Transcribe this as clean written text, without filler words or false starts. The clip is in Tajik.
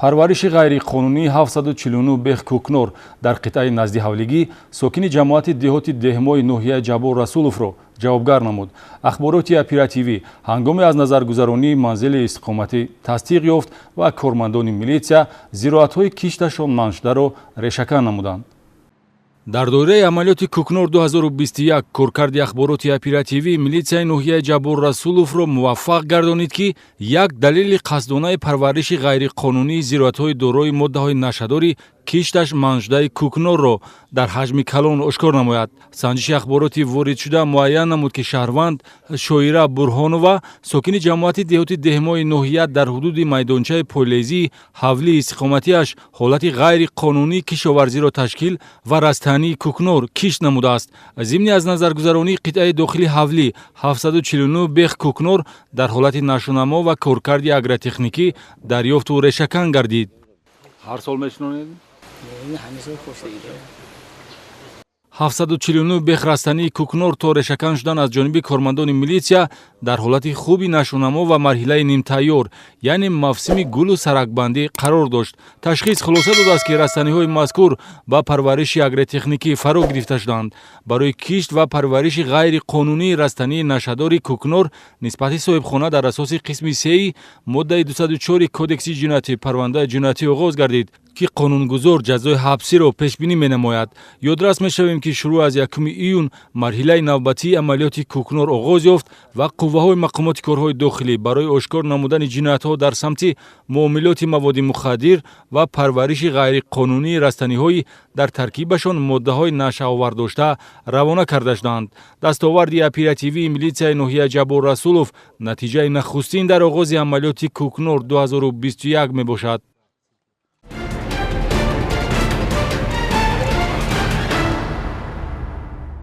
Парвариши ғайриқонунии 749 бех кӯкнор дар қитъаи назди ҳавлигӣ сокини ҷамоати деҳоти Деҳмои ноҳияи Ҷаббор Расуловро ҷавобгар намуд. Ахбороти оперативӣ ҳангоми аз назаргузаронии манзили истиқоматӣ тасдиқ ёфт ва кормандони милитсия зироатҳои кишташон манъшударо решакан намуданд. Дар доираи амалиёти Кӯкнор 2021 коркарди ахбороти оперативӣ милитсияи ноҳияи Ҷаббор Расуловро муваффақ гардонид, ки як далели қасдонаи парвариши ғайриқонунии зироатҳои дорои моддаҳои нашъадори кишташ манъшудаи кӯкнорро дар ҳаҷми калон ошкор намояд. Санҷиши ахбороти воридшуда муайян намуд, ки шаҳрванд Шоира Бурҳонова, сокини ҷамоати деҳоти Деҳмои ноҳия, дар ҳудуди майдончаи полезии ҳавлии истиқоматиаш ҳолати ғайриқонунии кишоварзиро ташкил ва растании кӯкнор кишт намудааст. Зимни аз назаргузаронии қитъаи дохили ҳавлӣ 749 бех кӯкнор дар ҳолати нашъунамо ва коркарди агротехникӣ дарёфту решакан гардид. Ҳар сол мешинонед? Ҳамеша коштагида. 749 бех растании кӯкнор то решакан шудан аз ҷониби кормандони милитсия дар ҳолати хуби нашъунамо ва марҳилаи нимтайёр, яъне мавсими гулу саракбандӣ қарор дошт. Ташхис хулоса додааст, ки растаниҳои мазкур ба парвариши агротехникӣ фаро гирифта шуданд. Барои кишт ва парвариши ғайриқонунии растании нашъадори кӯкнор нисбати соҳибхона дар асоси қисми сеи моддаи 204 Кодекси ҷиноятӣ парвандаи ҷиноятӣ оғоз гардид, ки қонунгузор ҷазои ҳабсиро пешбинӣ менамояд. Ёдрас мешавем, ки шурӯъ аз 1 июн марҳилаи навбатии амалиёти Кӯкнор оғоз ёфт ва қувваҳои мақомоти корҳои дохилӣ барои ошкор намудани ҷиноятҳо дар самти муомилоти маводи мухаддир ва парвариши ғайриқонунии растаниҳои дар таркибашон моддаҳои нашъаовар дошта равона карда шуданд. Дастоварди оперативии милитсияи ноҳияи Ҷаббор Расулов натиҷаи нахустин дар оғози амалиёти Кӯкнор 2021 мебошад.